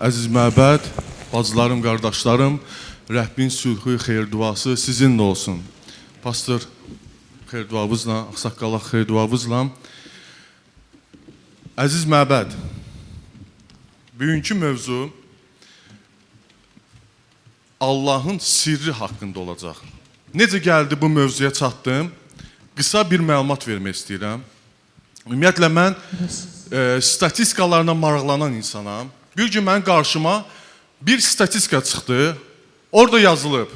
Əziz məbəd, bacılarım, qardaşlarım, Rəbbin sülhü, xeyir duası sizinlə olsun. Pastor xeyir duavızla, ağsaqqalaq xeyir duavızla. Əziz məbəd, bugünkü mövzu Allahın sirri haqqında olacaq. Necə gəldi bu mövzuya çatdım? Qısa bir məlumat vermək istəyirəm. Ümumiyyətlə mən statistikalarla maraqlanan insanam. Bir gün mənim qarşıma bir statistika çıxdı. Orada yazılıb.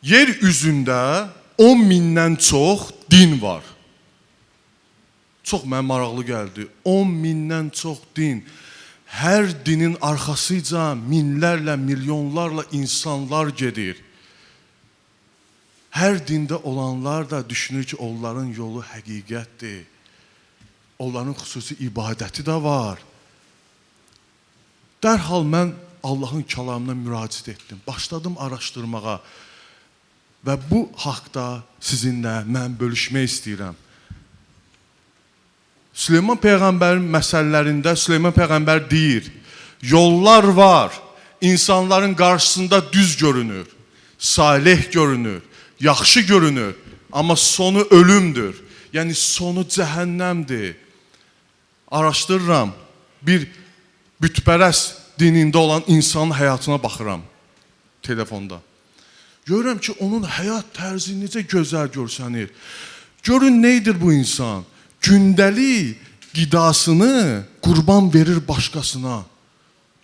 Yer üzündə 10 mindən çox din var. Çox mənə maraqlı gəldi. 10 mindən çox din. Hər dinin arxasıca minlərlə, milyonlarla insanlar gedir. Hər dində olanlar da düşünür ki, onların yolu həqiqətdir. Onların xüsusi ibadəti də var. Dərhal mən Allahın kəlamına müraciət etdim. Başladım araşdırmağa və bu haqda sizinlə mən bölüşmək istəyirəm. Süleyman peyğəmbərin məsələlərində Süleyman peyğəmbər deyir: yollar var, insanların qarşısında düz görünür, salih görünür, yaxşı görünür, amma sonu ölümdür. Yəni sonu cəhənnəmdir. Araşdırıram, bir bütpərəst dinində olan insanın həyatına baxıram telefonda. Görürəm ki, onun həyat tərzi necə gözəl görsənir. Görün nə edir bu insan? Gündəlik qidasını qurban verir başqasına.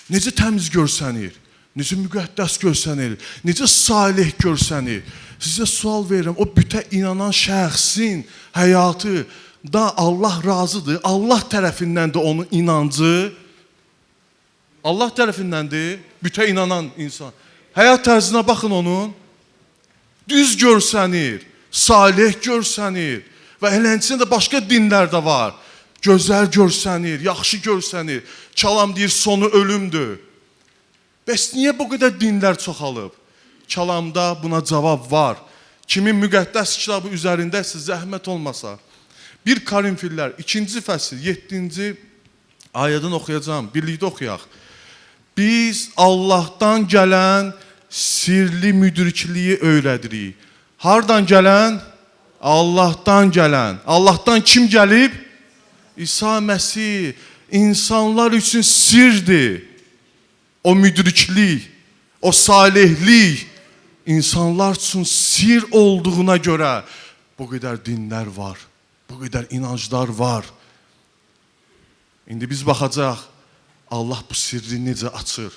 Necə təmiz görsənir, necə müqəddəs görsənir, necə salih görsənir. Sizə sual verirəm, o bütə inanan şəxsin həyatı da Allah razıdır. Allah tərəfindən də onun inancı Allah tərəfindəndir, bütə inanan insan. Həyat tərzinə baxın onun. Düz görsənir, salih görsənir və eləncə də başqa dinlər də var. Gözəl görsənir, yaxşı görsənir. Kəlam deyir, sonu ölümdür. Bəs niyə bu qədər dinlər çoxalıb? Kəlamda buna cavab var. Kimin müqəddəs kitabı üzərindəsə zəhmət olmasa. 1 Korinfillər 2-ci fəsil 7-ci ayədən oxuyacağam. Birlikdə oxuyaq. Biz Allahdan gələn sirli müdrikliyi öyrədirik. Hardan gələn? Allahdan gələn. Allahdan kim gəlib? İsa Məsih. İnsanlar üçün sirdir. O müdriklik, o salihlik insanlar üçün sir olduğuna görə bu qədər dinlər var, bu qədər inanclar var. İndi biz baxacaq Allah bu sirri necə açır.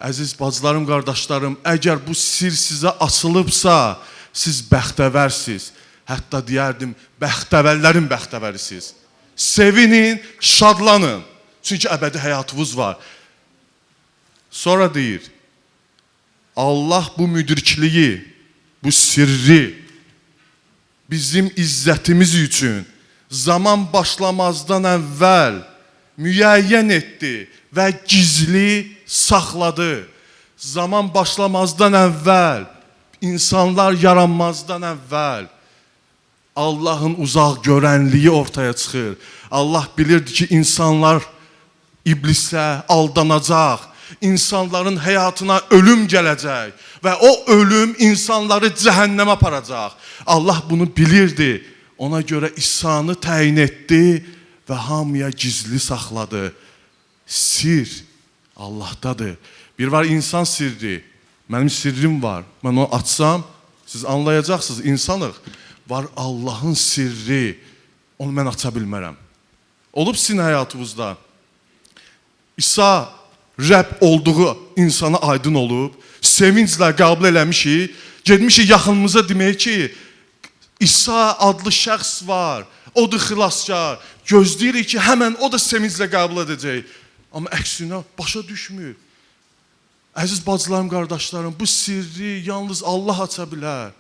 Əziz bacılarım, qardaşlarım, əgər bu sir sizə açılıbsa, siz bəxtəvərsiniz. Hətta deyərdim, bəxtəvərlərin bəxtəvərisiniz. Sevinin, şadlanın. Çünki əbədi həyatınız var. Sonra deyir, Allah bu müdrikliyi, bu sirri bizim izzətimiz üçün zaman başlamazdan əvvəl müəyyən etdi və gizli saxladı. Zaman başlamazdan əvvəl, insanlar yaranmazdan əvvəl Allahın uzaq görənliyi ortaya çıxır. Allah bilirdi ki, insanlar iblisə aldanacaq, insanların həyatına ölüm gələcək və o ölüm insanları cəhənnəmə aparacaq. Allah bunu bilirdi. Ona görə İsanı təyin etdi və hamıya gizli saxladı. Sir Allahdadır. Bir var insan sirri. Mənim sirrim var. Mən onu açsam, siz anlayacaqsınız, insanıq. Var Allahın sirri. Onu mən aça bilmərəm. Olub sizin həyatınızda İsa Rəbb olduğu insana aydın olub, sevinclə qəbul eləmişik, getmişik yaxınımıza demək ki, İsa adlı şəxs var, odur xilaskar. Gözləyirik ki, həmən o da sevinclə qəbul edəcək. Amma əksinə başa düşmür. Əziz bacılarım, qardaşlarım, bu sirri yalnız Allah aça bilər.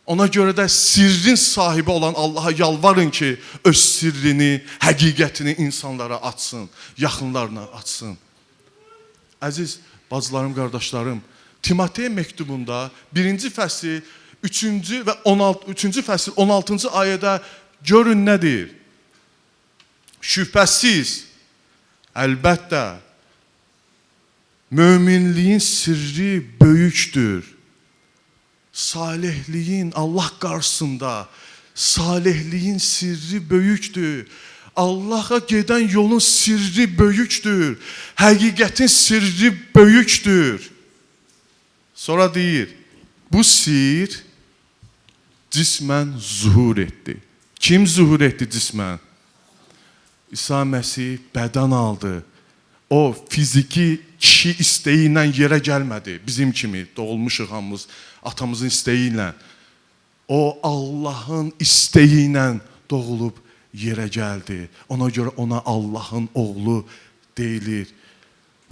Ona görə də sirrin sahibi olan Allaha yalvarın ki, öz sirrini, həqiqətini insanlara açsın, yaxınlarına açsın. Əziz bacılarım, qardaşlarım, Timotey məktubunda 1-ci fəsil 3-cü və 16 3-cü fəsil 16-cı ayədə görün nə deyir? Şübhəsiz, Əlbəttə, möminliyin sirri böyükdür. Salihliyin Allah qarşısında salihliyin sirri böyükdür. Allaha gedən yolun sirri böyükdür. Həqiqətin sirri böyükdür. Sonra deyir, bu sir cismən zuhur etdi. Kim zuhur etdi cismən? İsa Məsih bədən aldı. O fiziki kişi istəyi ilə yerə gəlmədi. Bizim kimi doğulmuşuq hamımız atamızın istəyi ilə. O Allahın istəyi ilə doğulub yerə gəldi. Ona görə ona Allahın oğlu deyilir.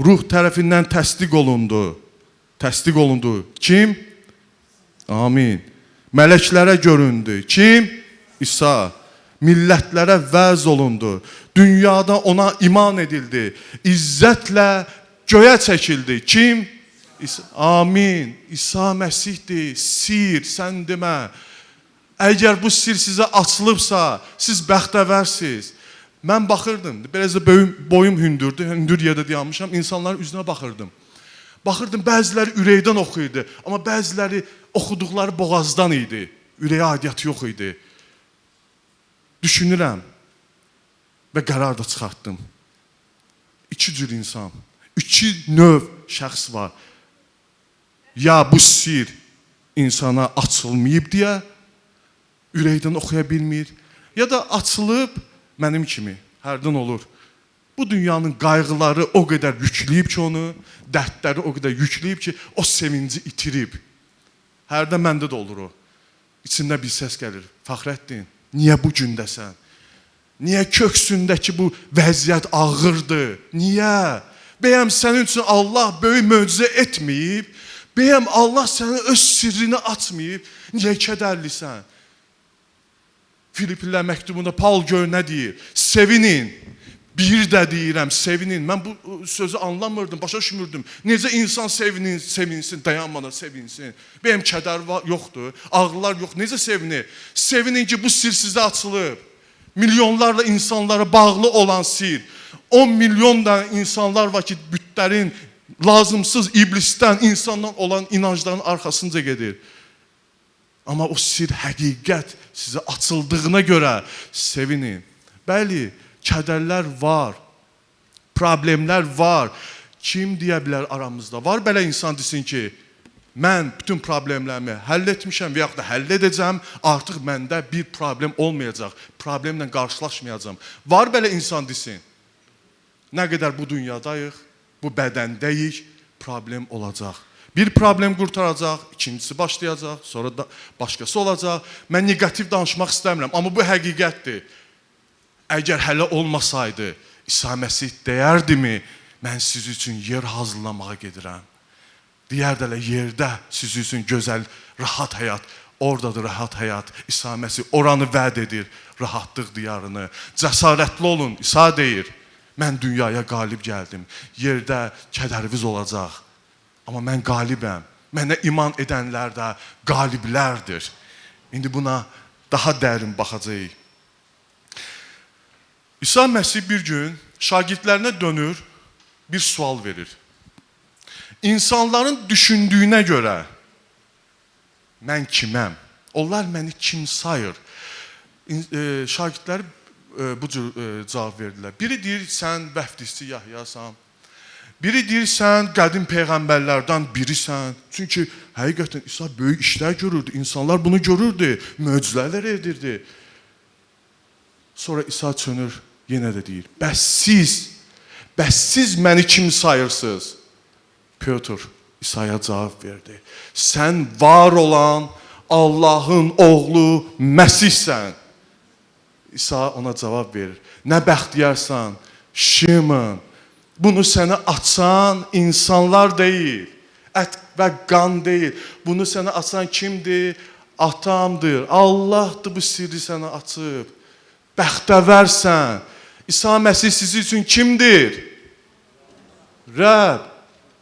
Ruh tərəfindən təsdiq olundu. Təsdiq olundu. Kim? Amin. Mələklərə göründü. Kim? İsa. Millətlərə vəz olundu. Dünyada ona iman edildi. İzzətlə göyə çəkildi. Kim? İsa. Amin. İsa Məsihdir. Sir, sən demə. Əgər bu sir sizə açılıbsa, siz bəxtəvərsiniz. Mən baxırdım, biraz da boyum hündürdür, hündür yerdə dayanmışam, insanların üzünə baxırdım. Baxırdım, bəziləri ürəkdən oxuyurdu, amma bəziləri oxuduqları boğazdan idi, ürəyə aidiyyatı yox idi. Düşünürəm və qərar da çıxartdım. İki cür insan, iki növ şəxs var. Ya bu sir insana açılmayıb deyə ürəkdən oxuya bilmir, ya da açılıb mənim kimi, hərdən olur. Bu dünyanın qayğıları o qədər yükləyib ki onu, dərdləri o qədər yükləyib ki, o sevinci itirib. Hərdən məndə də olur o. İçimdə bir səs gəlir. Fəxrəddin, niyə bu gündəsən? Niyə köksündəki bu vəziyyət ağırdır? Niyə? Bəyəm sənin üçün Allah böyük möcüzə etməyib? Bəyəm Allah sənin öz sirrini açmayıb? Niyə kədərlisən? Filippililər məktubunda Paul gör nə deyir? Sevinin. Bir də deyirəm, sevinin. Mən bu sözü anlamırdım, başa düşmürdüm. Necə insan sevinsin, dayanmadan sevinsin. Bəyəm kədər yoxdur, ağrılar yox. Necə sevinir? Sevinin ki, bu sir sizə açılıb. Milyonlarla insanlara bağlı olan sir. 10 milyon da insanlar var ki, bütlərin, lazımsız iblisdən, insandan olan inancların arxasınca gedir. Amma o sir, həqiqət sizə açıldığına görə sevinin. Bəli, kədərlər var, problemlər var. Kim deyə bilər aramızda? Var belə insan desin ki, mən bütün problemlərimi həll etmişəm və yaxud da həll edəcəm, artıq məndə bir problem olmayacaq, problemlə qarşılaşmayacağam. Var belə insan desin, nə qədər bu dünyadayıq, bu bədəndəyik, problem olacaq. Bir problem qurtaracaq, ikincisi başlayacaq, sonra da başqası olacaq. Mən neqativ danışmaq istəmirəm, amma bu həqiqətdir. Əgər hələ olmasaydı, İsa Məsih deyərdimi, mən siz üçün yer hazırlamağa gedirəm. Deyərdi elə yerdə siz üçün gözəl, rahat həyat. Oradadır rahat həyat. İsa Məsih oranı vəd edir, rahatlıq diyarını. Cəsarətli olun, İsa deyir, mən dünyaya qalib gəldim. Yerdə kədəriniz olacaq. Amma mən qalibəm. Mənə iman edənlər də qaliblərdir. İndi buna daha dərin baxacağıq. İsa Məsih bir gün şagirdlərinə dönür, bir sual verir. İnsanların düşündüyünə görə mən kiməm? Onlar məni kim sayır? Şagirdlər bu cür cavab verdilər. Biri deyir, sən vəftizçi Yahyasan. Biri deyir, sən qədim peyğəmbərlərdən birisən. Çünki həqiqətən İsa böyük işlər görürdü. İnsanlar bunu görürdü, möcüzələr edirdi. Sonra İsa çönür, yenə də deyir, bəs siz məni kim sayırsınız? Pyotr İsa'ya cavab verdi. Sən var olan Allahın oğlu Məsihsən. İsa ona cavab verir. Nə bəxtiyarsan, Şimon. Bunu sənə açan insanlar deyil, ət və qan deyil. Bunu sənə açan kimdir? Atamdır. Allahdır bu sirri sənə açıb. Bəxtəvərsən. İsa Məsih sizi üçün kimdir? Rəbb,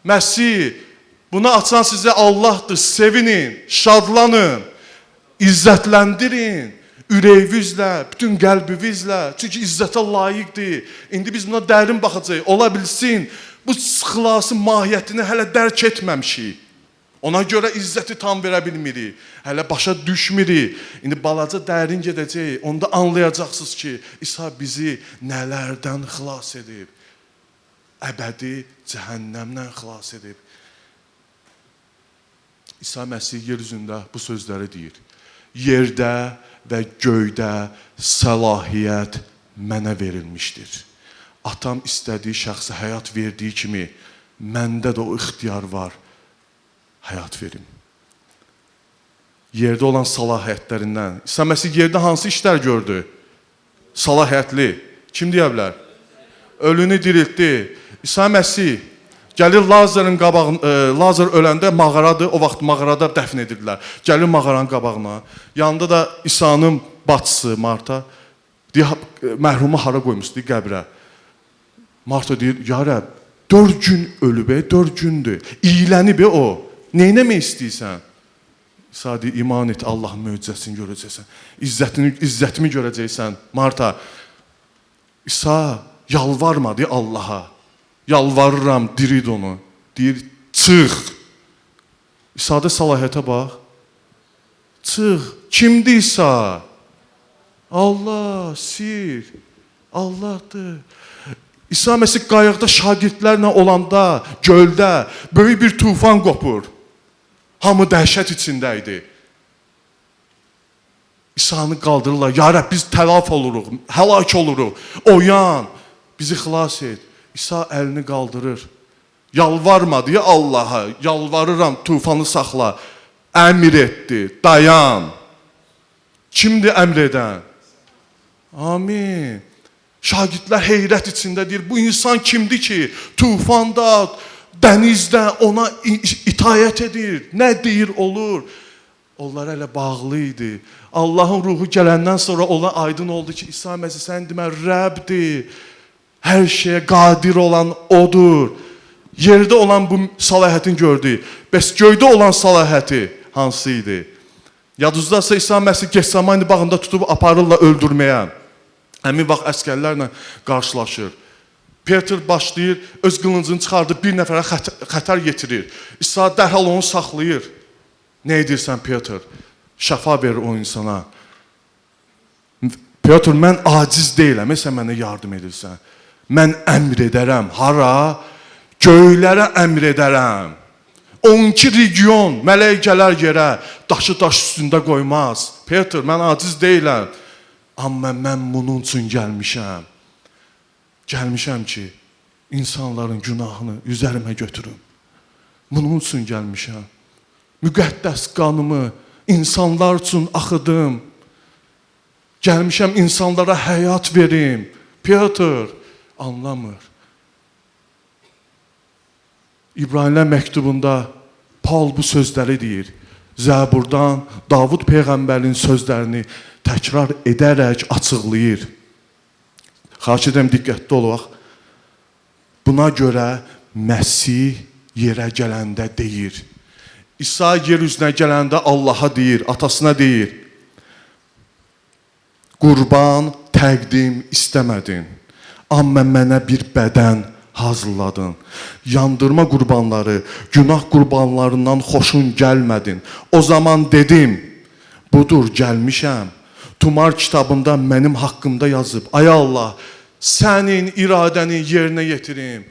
Məsih. Bunu açan sizə Allahdır. Sevinin, şadlanın, izzətləndirin. Ürəyinizlə, bütün qəlbinizlə, çünki izzətə layiqdir. İndi biz buna dərin baxacağıq. Ola bilsin, bu xilasın mahiyyətini hələ dərk etməmişik. Ona görə izzəti tam verə bilmirik. Hələ başa düşmürük. İndi balaca dərin gedəcəyik. Onda anlayacaqsınız ki, İsa bizi nələrdən xilas edib. Əbədi cəhənnəmdən xilas edib. İsa Məsih yer üzündə bu sözləri deyir. Yerdə və göydə səlahiyyət mənə verilmişdir. Atam istədiyi şəxsə həyat verdiyi kimi məndə də o ixtiyar var. Həyat verim. Yerdə olan səlahiyyətlərindən. İsa Məsih yerdə hansı işlər gördü? Səlahiyyətli. Kim deyə bilər? Ölünü diriltdi. İsa Məsih gəlir Lazarın qabağına, Lazar öləndə mağaradır, o vaxt mağarada dəfn edirdilər. Gəlir mağaranın qabağına. Yanında da İsa'nın bacısı Marta. Deyir, mərhumu hara qoymuşdu qəbrə? Marta deyir, ya Rəbb, 4 gün ölüb, 4 gündür. İyilənib o. Neynəmək istəyirsən? İsa deyir, iman et, Allahın möcüzəsini görəcəksən. İzzətimi görəcəksən. Marta, İsa yalvarmadı Allaha. Yalvarıram, dirid onu. Deyir, çıx. İsa'da səlahiyyətə bax. Çıx. Kimdir İsa? Allah, sir. Allahdır. İsa Məsih qayıqda şagirdlərlə olanda, göldə böyük bir tufan qopur. Hamı dəhşət içində idi. İsa'nı qaldırırlar. Ya Rəbb, biz tələf oluruq, həlak oluruq. Oyan, bizi xilas et. İsa əlini qaldırır. Yalvarma deyə Allaha, yalvarıram, tufanı saxla. Əmr etdi, dayan. Kimdir əmr edən? Amin. Şagirdlər heyrət içində deyir, bu insan kimdir ki, tufanda, dənizdə ona itaət edir, nə deyir olur. Onlar hələ bağlı idi. Allahın ruhu gələndən sonra ona aydın oldu ki, İsa Məsih sən demə Rəbdir. Hər şeyə qadir olan odur. Yerdə olan bu səlahiyyətini gördü. Bəs göydə olan səlahiyyəti hansı idi? Yadınızdadırsa İsa Məsih Getsemani bağında tutub aparırlar öldürməyə. Həmin vaxt əsgərlərlə qarşılaşır. Peter başlayır, öz qılıncını çıxardıb bir nəfərə xətər yetirir. İsa dərhal onu saxlayır. Nə edirsən Peter? Şəfa verir o insana. Peter, mən aciz deyiləm, sən mənə yardım edirsən. Mən əmr edərəm. Hara? Göylərə əmr edərəm. 12 region mələk gələr yerə, daşı daş üstündə qoymaz. Peter, mən aciz deyiləm. Amma mən bunun üçün gəlmişəm. Gəlmişəm ki, insanların günahını üzərimə götürüm. Bunun üçün gəlmişəm. Müqəddəs qanımı insanlar üçün axıdım. Gəlmişəm insanlara həyat verim. Peter anlamır. İbranilər məktubunda Paul bu sözləri deyir. Zəburdan Davud peyğəmbərin sözlərini təkrar edərək açıqlayır. Xahiş edirəm diqqətli olaq. Buna görə Məsih yerə gələndə deyir. İsa yer üzünə gələndə Allaha deyir, atasına deyir. Qurban təqdim istəmədin. Amma mənə bir bədən hazırladın. Yandırma qurbanları, günah qurbanlarından xoşun gəlmədin. O zaman dedim, budur gəlmişəm. Tumar kitabında mənim haqqımda yazıb. Ay Allah, sənin iradəni yerinə yetirim.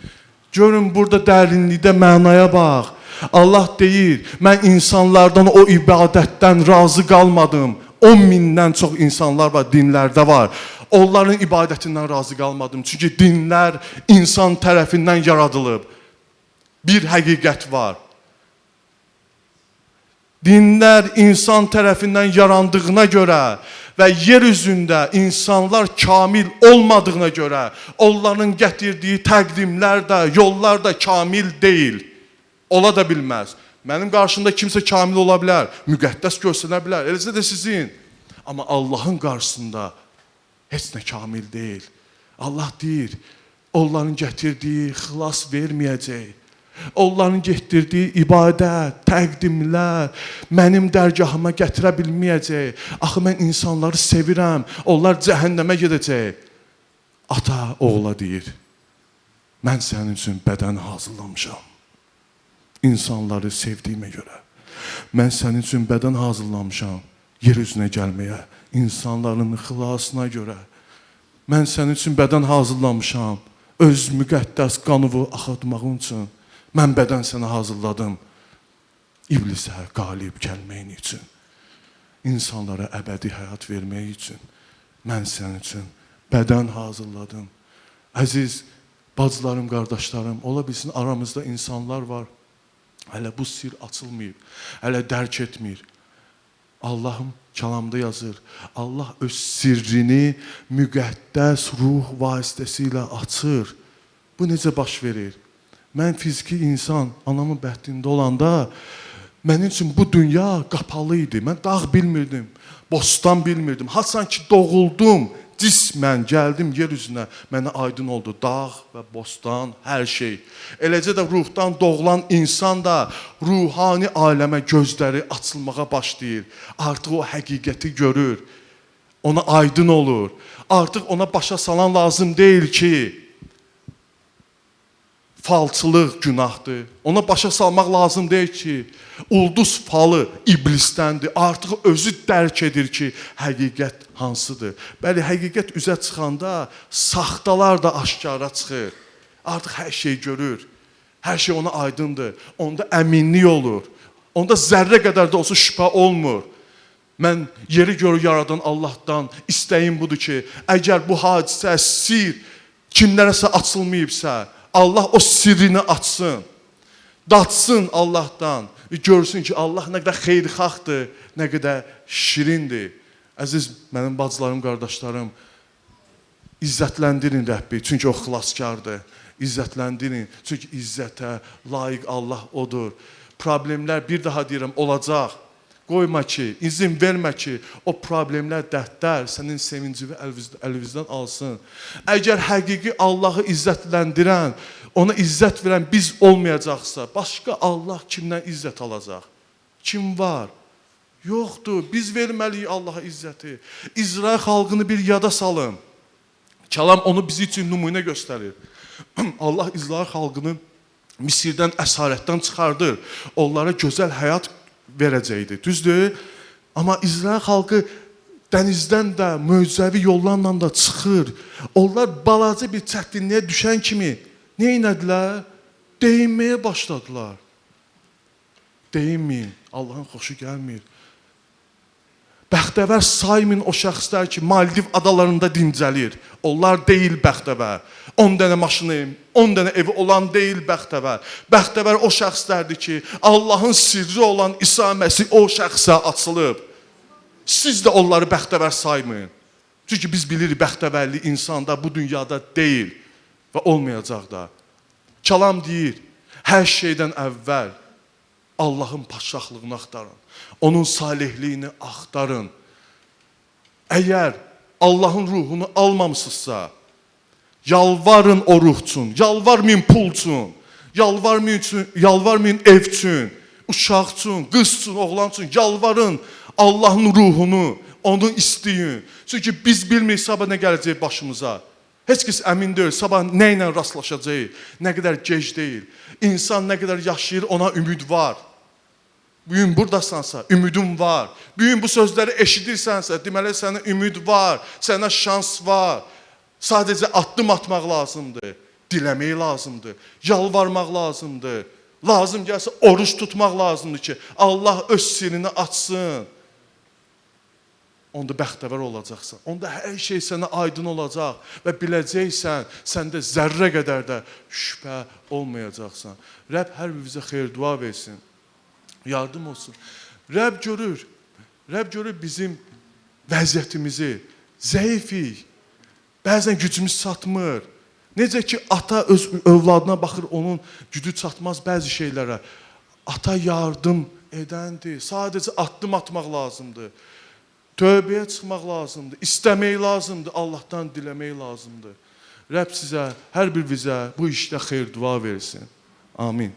Görün burada dərinlikdə mənaya bax. Allah deyir, mən insanlardan o ibadətdən razı qalmadım. 10 mindən çox insanlar var, dinlərdə var. Onların ibadətindən razı qalmadım. Çünki dinlər insan tərəfindən yaradılıb. Bir həqiqət var. Dinlər insan tərəfindən yarandığına görə və yer üzündə insanlar kamil olmadığına görə onların gətirdiyi təqdimlər də, yollar da kamil deyil. Ola da bilməz. Mənim qarşımda kimsə kamil ola bilər, müqəddəs görsənə bilər, eləcə də sizin. Amma Allahın qarşısında heç nə kamil deyil. Allah deyir, onların gətirdiyi xilas verməyəcək. Onların getdirdiyi ibadət, təqdimlər mənim dərgahıma gətirə bilməyəcək. Axı mən insanları sevirəm, onlar cəhənnəmə gedəcək. Ata oğula deyir, mən sənin üçün bədən hazırlamışam. İnsanları sevdiyimə görə. Mən sənin üçün bədən hazırlamışam yer üzünə gəlməyə, insanların xilasına görə. Mən sənin üçün bədən hazırlamışam, öz müqəddəs qanımı axıtmağın üçün. Mən bədən sənə hazırladım, iblisə qalib gəlməyin üçün, insanlara əbədi həyat vermək üçün. Mən sənin üçün bədən hazırladım. Əziz bacılarım, qardaşlarım, ola bilsin aramızda insanlar var, hələ bu sir açılmayıb, hələ dərk etmir. Allahım kəlamda yazır, Allah öz sirrini müqəddəs ruh vasitəsilə açır. Bu necə baş verir? Mən fiziki insan, anamın bətnində olanda mənim üçün bu dünya qapalı idi. Mən dağ bilmirdim, bostan bilmirdim. Haçan ki doğuldum, cismən gəldim yer üzünə, mənə aydın oldu dağ və bostan, hər şey. Eləcə də ruhdan doğulan insan da ruhani aləmə gözləri açılmağa başlayır. Artıq o həqiqəti görür, ona aydın olur. Artıq ona başa salan lazım deyil ki, falçılıq günahdır. Ona başa salmaq lazım deyil ki, ulduz falı iblisdəndir. Artıq özü dərk edir ki, həqiqət hansıdır. Bəli, həqiqət üzə çıxanda saxtalar da aşkara çıxır. Artıq hər şey görür. Hər şey ona aydındır. Onda əminlik olur. Onda zərrə qədər də olsa şübhə olmur. Mən yeri göyü yaradan Allahdan istəyim budur ki, əgər bu hadisə, sir kimlərəsə açılmayıbsa, Allah o sirrini açsın, datsın Allahdan, görsün ki, Allah nə qədər xeyirxahdır, nə qədər şirindir. Əziz mənim bacılarım, qardaşlarım, izzətləndirin Rəbbi, çünki o xilaskardır. İzzətləndirin, çünki izzətə layiq Allah odur. Problemlər, bir daha deyirəm, olacaq. Qoyma ki, izin vermə ki, o problemlər, dərdlər sənin sevincini əlinizdən alsın. Əgər həqiqi Allahı izzətləndirən, ona izzət verən biz olmayacaqsa, başqa Allah kimdən izzət alacaq? Kim var? Yoxdur. Biz verməliyik Allaha izzəti. İsrail xalqını bir yada salın. Kəlam onu bizi üçün nümunə göstərir. Allah İsrail xalqını Misirdən, əsarətdən çıxardır. Onlara gözəl həyat verəcəkdi. Düzdür? Amma İsrail xalqı dənizdən də, möcüzəvi yollarla da çıxır. Onlar balaca bir çətinliyə düşən kimi nə etdilər? Deyinməyə başladılar. Deyinməyin. Allahın xoşu gəlmir. Bəxtəvər saymayın o şəxslər ki, Maldiv adalarında dincəlir. Onlar deyil bəxtəvər. 10 dənə maşını, 10 dənə evi olan deyil bəxtəvər. Bəxtəvər o şəxslərdir ki, Allahın sirri olan İsa Məsih o şəxsə açılıb. Siz də onları bəxtəvər saymayın. Çünki biz bilirik bəxtəvərlik insanda bu dünyada deyil və olmayacaq da. Kəlam deyir, hər şeydən əvvəl Allahın padşahlığını axtarın. Onun salihliyini axtarın. Əgər Allahın ruhunu almamısınızsa, yalvarın o ruh üçün, yalvarmayın pul üçün, yalvarmayın ev üçün, uşaq üçün, qız üçün, oğlan üçün, yalvarın Allahın ruhunu, onu istəyin. Çünki biz bilmirik sabah nə gələcək başımıza. Heç kəs əmin deyil, sabah nə ilə rastlaşacaq, nə qədər gec deyil. İnsan nə qədər yaşayır, ona ümid var. Bugün buradasansa, ümidin var. Bugün bu sözləri eşidirsənsə, deməli sənə ümid var, sənə şans var. Sadəcə addım atmaq lazımdır, diləmək lazımdır, yalvarmaq lazımdır. Lazım gəlsə oruç tutmaq lazımdır ki, Allah öz sirrini açsın. Onda bəxtəvər olacaqsan. Onda hər şey sənə aydın olacaq və biləcəksən, səndə zərrə qədər də şübhə olmayacaqsan. Rəbb hər birimizə xeyir dua versin. Yardım olsun. Rəbb görür. Rəbb görür bizim vəziyyətimizi. Zəifik. Bəzən gücümüz çatmır. Necə ki ata öz övladına baxır, onun gücü çatmaz bəzi şeylərə. Ata yardım edəndir. Sadəcə addım atmaq lazımdır. Tövbəyə çıxmaq lazımdır. İstəmək lazımdır. Allahdan diləmək lazımdır. Rəbb sizə, hər bir bizə bu işdə xeyir dua versin. Amin.